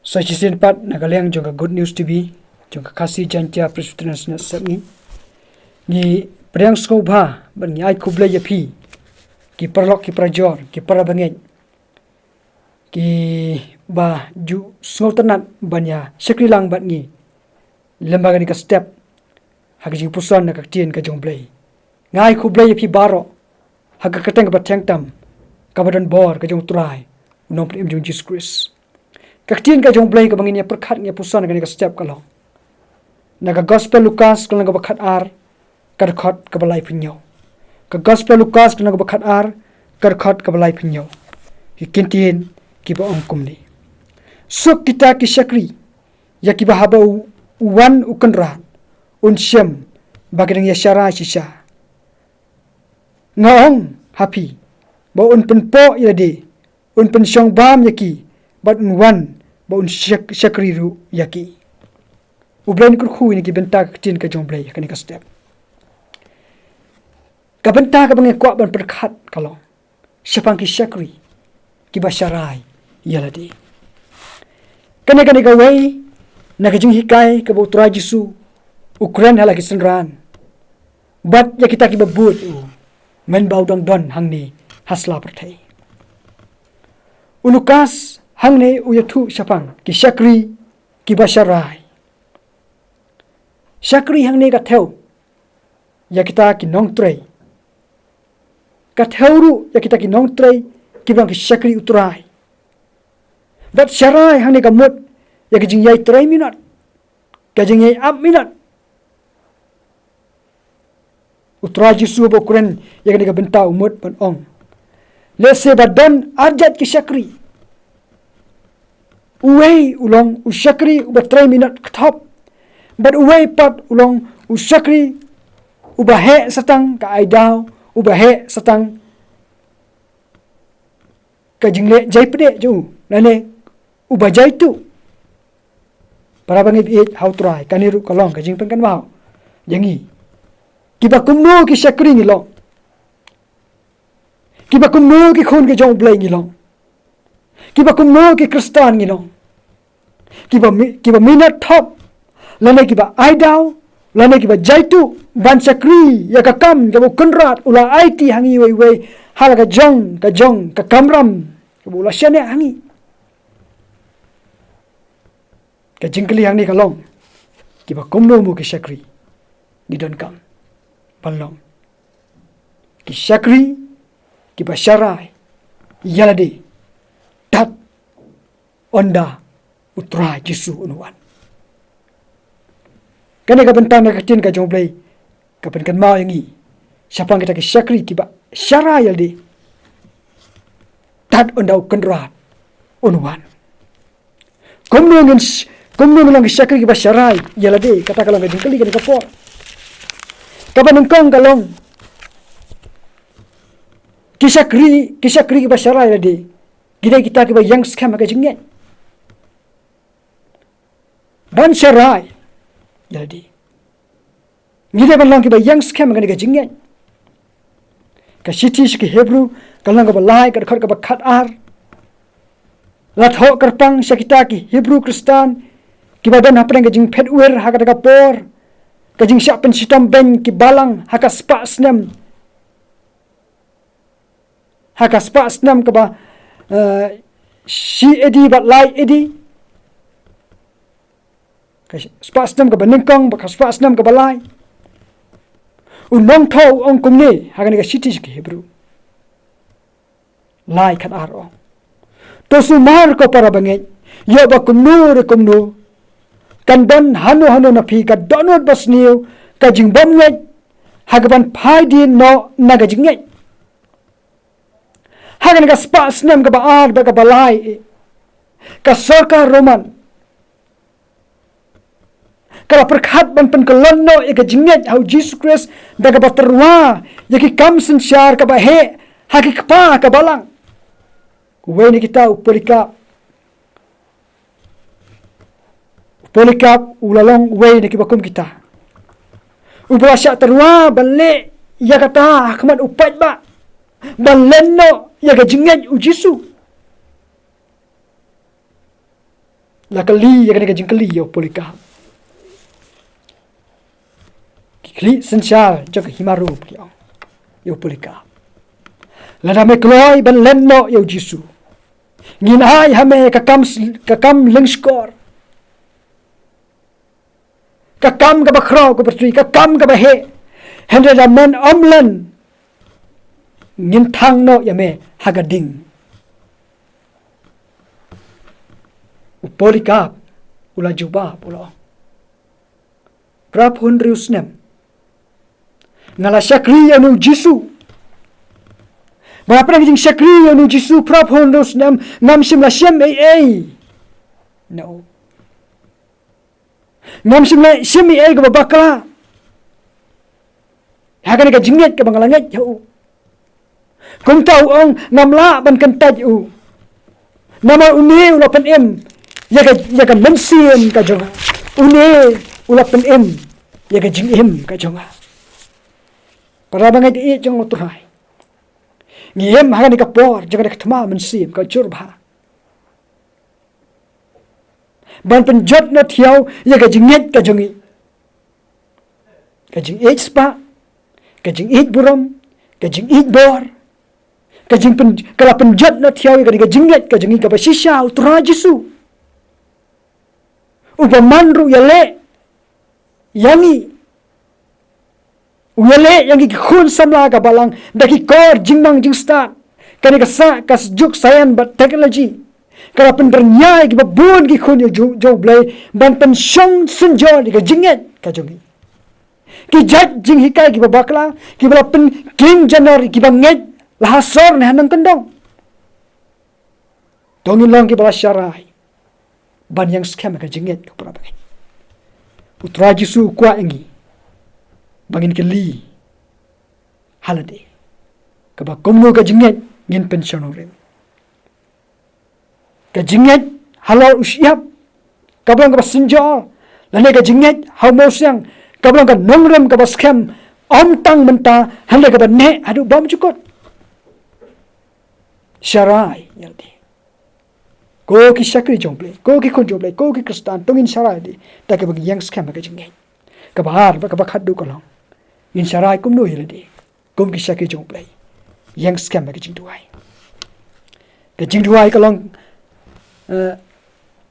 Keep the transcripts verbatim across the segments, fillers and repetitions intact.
Sa shisien pat na ka liang jong ka Good News T V, jong ka Khasi Jaiñtia Presbyterian Synod Sepngi, ngi pdiang sngewbha bad ngi ai khublei ïa phi, ki paralok ki parajor, ki parabangeit, kiba ju sngewtynnat ban ïa shakri lang bad ngi lyngba kane ka step ha ka jingpuson na ka ktien ka jong U Blei. Nga ai khublei ïa phi baroh ha ka kyrteng kaba thiang tam, kaba don bor, ka jong U Trai, U Nongpynim jong U Jisu Khrist. Ka ktien ka jong U Blei kaba ngin ïa pyrkhat, ngin ïa puson ha kane ka step ka long na ka Gospel Lukas, ka lynnong kaba khatar, ka dkhot kaba laiphew hynñiew. Ka Gospel Lukas, ka lynnong kaba khatar, ka dkhot kaba laiphew hynñiew. Ki ktien kiba ong kumne: Suk kita ki shakri ïa kiba haba u wan u kynrad un shem ba ki dang ïa sharai shisha. Nga ong ha phi ba un pynpoh ïa lade, un pynshong bam ïa ki, bad un wan ba un shak- shakri ruh ïa ki. U Blei un kyrkhu ïa ngi na ki bynta ka ktien ka jong U Blei ha kane ka step. Ka bynta kaba nga kwah ban pyrkhat ka long shaphang ki shakri kiba sharai ïa lade. Kane, kane kawei na ka jinghikai kaba U Trai Jisu u kren ha la ki synran bad ïa kita kiba bud u mynba u dang don hangne ha sla pyrthei. U Lukas hangne u ïathuh shaphang ki shakri kiba sharai. Shakri hangne ka thew ïa kita ki nongtrei. Ka thew ruh ïa kita ki nongtrei kiba long ki shakri U Trai. Bad sharai hangne ka mut ïa ka jingïai trei minot, ka jingïai ap minot. U Trai Jisu haba u kren ïa kane ka bynta u mut ban ong, lehse ba don arjait ki shakri, uwei u long u shakri uba trei minot kthop, bad uwei pat u long u shakri uba heh sa tang ka ai daw, uba heh sa tang ka jingleh jaipdeh jong u, lane uba jaituh. Parabangeit ba ïeit ha U Trai, kane ruh ka long ka jingpynkynmaw ïa ngi. Kiba kumno ki shakri ngi long? Kiba kumno ki khun ki jong U Blei ngi long? Kiba kumno ki Khristan ngi long? Kiba mi- kiba minot thop, lane kiba ai daw, lane kiba jaituh ban shakri ïa ka kam kaba u kynrad u la aiti ha ngi iwei iwei, ha la ka jong ka jong ka kamram kaba u la shaniah ha ngi. Ka jingkylli hangne ka long, kiba kumno mo ki shakri ngi donkam ban long? Ki shakri kiba sharai ïa lade tad ynda U Trai Jisu un wan. Kane ka bynta na ka ktien ka jong U Blei ka pynkynmaw ïa ngi shaphang kita ki shakri kiba sharai ïa lade tad ynda u kynrad un wan. Kumno ngin sh- kumno ngin long ki shakri kiba sharai ïa lade? Kata ka long ka jingkylli kane ka por. Kaba nyngkong ka long, ki shakri, ki shakri kiba sharai ïa lade ki dei kita kiba ïeng skhem ha ka jingngeit. Ban sharai ïa lade, ngi dei ban long kiba ïeng skhem ha kane ka jingngeit. Ka shithi sha ki Hebru, ka lynnong kaba lai, ka dkhot kaba khatar, la thoh kyrpang sha kita ki Hebru Khristan kiba don hapdeng ka jingphet wir ha kata ka por, ka jingshah pynshitom beiñ ki balang ha ka spah snem, ha ka spah snem kaba, eh, shi A D bad lai A D. Ka spah snem kaba nyngkong bad ka spah snem kaba lai. U nongthoh u ong kumne ha kane ka shithi sha ki Hebru lai khatar, ong: To sumar ko parabangeit, ïoh ba kumno re kumno kan don hano hano na phi ka dohnud basniew, ka jingbymngeit, ha kaban phai dien noh na ka jingngeit. Ha kane ka spah snem kaba ar bad kaba lai, ka sorkar Roman ka la pyrkhat ban pynkyllon noh ïa ka jingngeit ha U Jisu Khrist da kaba tyrwa ïa ki kam synshar kaba heh ha ki kpa ka balang. Uwei na kita u Polycarp. U Polycarp u la long uwei na kiba kum kita uba la shah tyrwa ban leh ïa kata ha khmat u paidbah, ban len noh ïa ka jingngeit U Jisu. La kylli ïa kane ka jingkylli ïa u Polycarp. Ki khlieh synshar jong ka hima Rom ki ong ïa u Polycarp, lada me kloi ban len noh ïa u Jisu, ngin ai ha me ka kam s-, ka kam lyngskor, ka kam kaba khraw, kaba tyrli, ka kam kaba heh. Hynrei lada men ym len, ngin thang noh ïa me ha ka ding. U Polycarp u la jubab, u la ong, phra phew hynriew snem nga la shakri ïa une u Jisu. Ba nga pyrshang jingshakri ïa une u Jisu phra phew hynriew snem, ngam shym la shem ei ei. No. Ngam shym la shem ei ei kaba bakla ha kane ka jingngeit kaba nga la ngeit ha u. Kumta u ong, ngam lah ban kyntait ïa u. Namar une u la pynim ïa ka, ïa ka mynsiem ka jong nga. Une u la pynim ïa ka jingim ka jong nga. Para bangeit jong U Trai, ngi im ha kane ka por jong kane ka thma mynsiem ka jur bha ban pynjot noh thiaw ïa ka jingngeit ka jong ngi. Ka jingïeit spah, ka jingïeit burom, ka jingïeit bor, ka jingpyn-, ka la pynjot noh thiaw ïa ka, ka jingngeit ka jong ngi kaba shisha ha U Trai Jisu, uba man ruh ïaleh ïa ngi. U ïaleh ïa ngi ki khun samla ka balang da ki kor jingmang jingstad. Kane ka sah ka juk science bad technology ka la pynrngiah ïa kiba bun ki khun jong U Blei ban pynshong synjor ïa ka jingngeit ka jong ngi. Ki jait jinghikai kiba bakla, kiba la pynking janor ïa kiba ngeit la ha sor ne ha nongkyndong. To ngin long kiba la sharai ban ïeng skhem ha ka jingngeit, ko para bangeit. U Trai Jisu u kwah ïa ngi ba ngin kylli ha lade kaba kumno ka jingngeit ngin pynshong nongrim. Ka jingngeit halor u shyiap kaba long kaba synjor, lane ka jingngeit ha u mawsiang kaba long ka nongrim kaba skhem, ym tang mynta hynrei kaba neh haduh bymjukut. Sharai ïa lade, ko ki shakri jong U Blei, ko ki khun jong U Blei, ko ki Khristan, to ngin sharai ïa lade da kaba ngi ïeng skhem ha ka jingngeit. Kaba ar bad kaba khatduh ka long, ngin sharai kumno ïa lade kum ki shakri jong U Blei, ïeng skhem ha ka jingduwai. Ka jingduwai ka long, eh,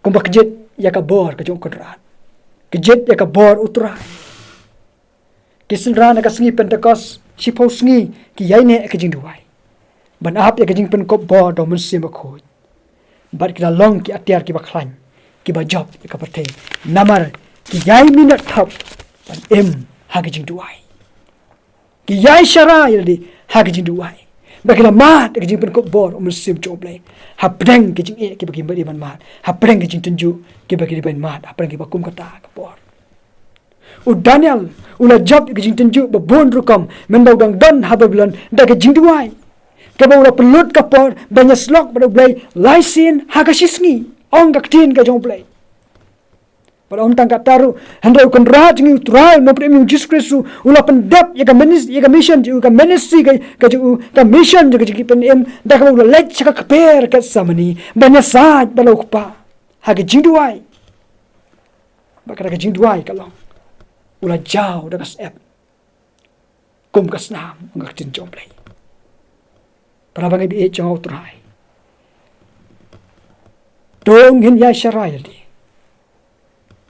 kumba kjit ïa ka bor ka jong U Kynrad, kjit ïa ka bor U Trai. Ki synran ha ka sngi Pentekost shiphew sngi ki ïaineh ha ka jingduwai ban ap ïa ka jingpynkup bor da U Mynsiem Bakhuid. Bad ki la long ki atiar kiba khlaiñ, kiba jop ïa ka pyrthei, namar ki ïai minot thop ban im ha ka jingduwai. Ki ïai sharai ïa lade ha ka jingduwai. Bad ki la mad ïa ka jingpynkup bor U Mynsiem jong U Blei hapdeng ka jingeh kiba ki dei ban mad, hapdeng ka jingtynjuh kiba ki dei ban mad, hapdeng kiba kum kata ka por. U Daniel u la jop ïa ka jingtynjuh ba bun rukom mynba u dang don ha Babilon da ka jingduwai, kaba u la pynlut ka por ban ïasyllok bad U Blei lai sien ha ka shisngi, ong ka ktien ka jong U Blei. Bad ym tang kata ruh, hynrei U Kynrad jong ngi, U Trai, U Nongpynim U Jisu Khrist u la pyndep ïa ka minis-, ïa ka mission jong u, ka ministry ka, ka jong u, ka mission jong ka jong ki pynim, da kaba u la leit sha ka kper Gethsemane ban ïasaid bad la U Kpa ha ka jingduwai. Bad kata ka jingduwai ka long, u la jaw da ka syep kum ka snam, ong ka ktien jong U Blei. Para bangeit jong U Trai, to ngin ïai sharai ïa lade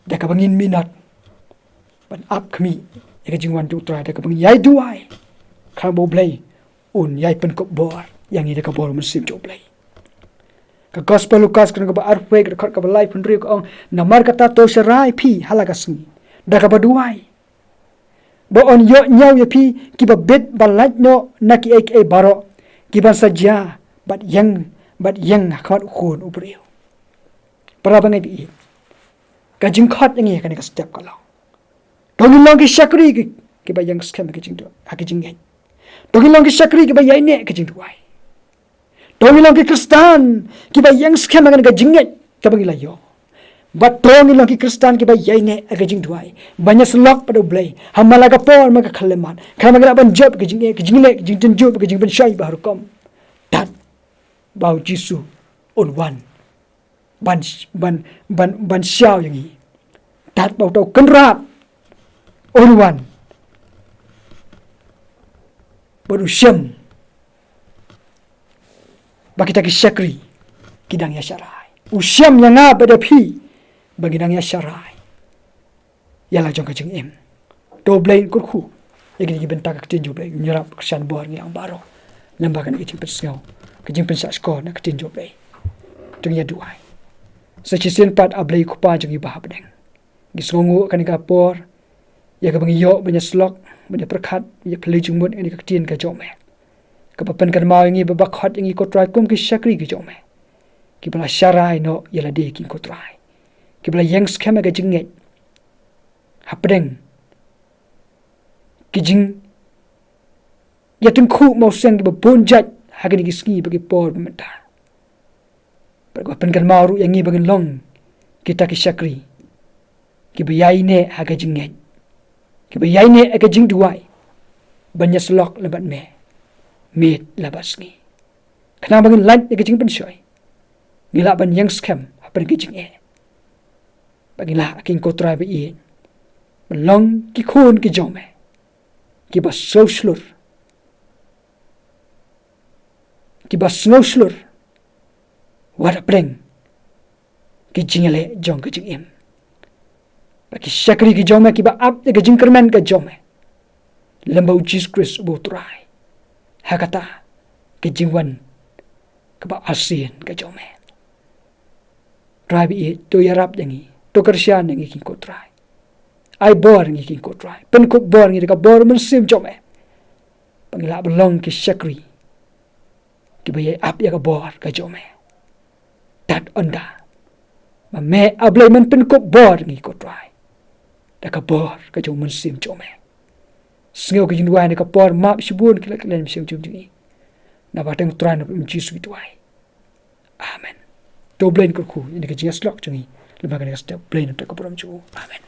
da kaba ngin minot ban ap khmih ïa ka jingwan jong U Trai, da kaba ngin ïai duwai, khnang ba U Blei un ïai pynkup bor ïa ngi da ka bor U Mynsiem jong U Blei. Ka Gospel Lukas, ka lynnong kaba arphew wei, ka dkhot kaba laiphew hynriew ka ong, namar kata to sharai phi ha la ka sngi da kaba duwai, ba yn ïoh ñiew ïa phi kiba bit ba lait noh na kiei kiei baroh kiban sa jia bad ïeng, bad ïeng ha khmat U Khun u briew. Para bangeit, ka jingkhot ïa ngi ha kane ka step ka long, to ngin long ki shakri ki, kiba ïeng skhem ha ka jingdu-, ha ka jingngeit. To ngin long ki shakri kiba ïaineh ha ka jingduwai. To ngin long ki Khristan kiba ïeng skhem ha kane ka jingngeit kaba ngi la ïoh. Bad to ngin long ki Khristan kiba ïaineh ha ka jingduwai ban ïasyllok bad U Blei ha man la ka por, man ka khyllipmat, khnang ba ngin lah ban jop ka jingeh, ka jingleh, ka jingtynjuh, ka jingpynshoi ba ha rukom, tad ba U Jisu un wan ban, ban, ban, ban shaw ïa ngi. Tad ba uta u Kynrad un wan bad u shem ba kita ki shakri ki dang ïa sharai. U shem ïa nga bad ïa phi ba ngi dang ïa sharai ïa la jong ka jingim. To Blei un kyrkhu ïa kine ki bynta ka ktien jong U Blei. Un ïarap kyrshan bor ngi lang baroh lyngba kane ka jingpynsngew, ka jingpynshah shkor na ka ktien jong U Blei. To ngin ïa duwai. Sa shisien pat, A Blei Kpa jong ngi ba ha bneng, ngi sngewnguh kane ka por ïa kaba ngi ïoh ban ïa slok, ban ïa pyrkhat, ban ïa pule jingmut ïa kane ka ktien ka jong me, kaba pynkynmaw ïa ngi, ba ba khot ïa ngi, ko Trai, kum ki shakri ki jong me, kiba la sharai noh ïa lade, ko Trai, kiba la ïeng skhem ïa ka jingngeit hapdeng ki jingïatyngkhuh mawseng kiba bun jait ha kine ki sngi bad ki por ba mynta. Bad kaba pynkynmaw ruh ïa ngi ba ngin long kita ki shakri kiba ïaineh ha ka jingngeit, kiba ïaineh ha ka jingduwai, ban ïasyllok lem bad me miet la bad sngi. Khnang ba ngin lait na ka jingpynshoi, ngin lah ban ïeng skhem hapdeng ka jingeh, ba ngin lah, ko Trai ba ïeit, ban long ki khun ki jong me, kiba sngewshlur, kiba sngewshlur wat hapdeng ki jingïaleh jong ka jingim. Ba ki shakri ki jong me kiba ap ïa ka jingkyrmen ka jong me lem bad U Jisu Khrist uba U Trai ha kata ka jingwan kaba arsien ka jong me. Trai ba ïeit, to ïarap ïa ngi, to kyrshan ïa ngi, ko Trai. Ai bor ïa ngi, ko Trai. Pynkup bor ïa ngi da ka bor Mynsiem jong me, ba ngin lah ban long ki shakri kiba ïai ap ïa ka bor ka jong me. Tad ynda ba me, A Blei, men pynkup bor ïa ngi, ko Trai, da ka bor ka jong U Mynsiem jong me. Sngew ka jingduwai ha kane ka por, map shibun ki lad ki lem shynna jong ngi. Naba teng, Trai, na U Jisu ngi duwai. Amen. To Blei un kyrkhu ïa kane ka jingïasyllok jong ngi lyngba kane ka step. Blei un kyrkhu ïa ka burom jong u. Amen.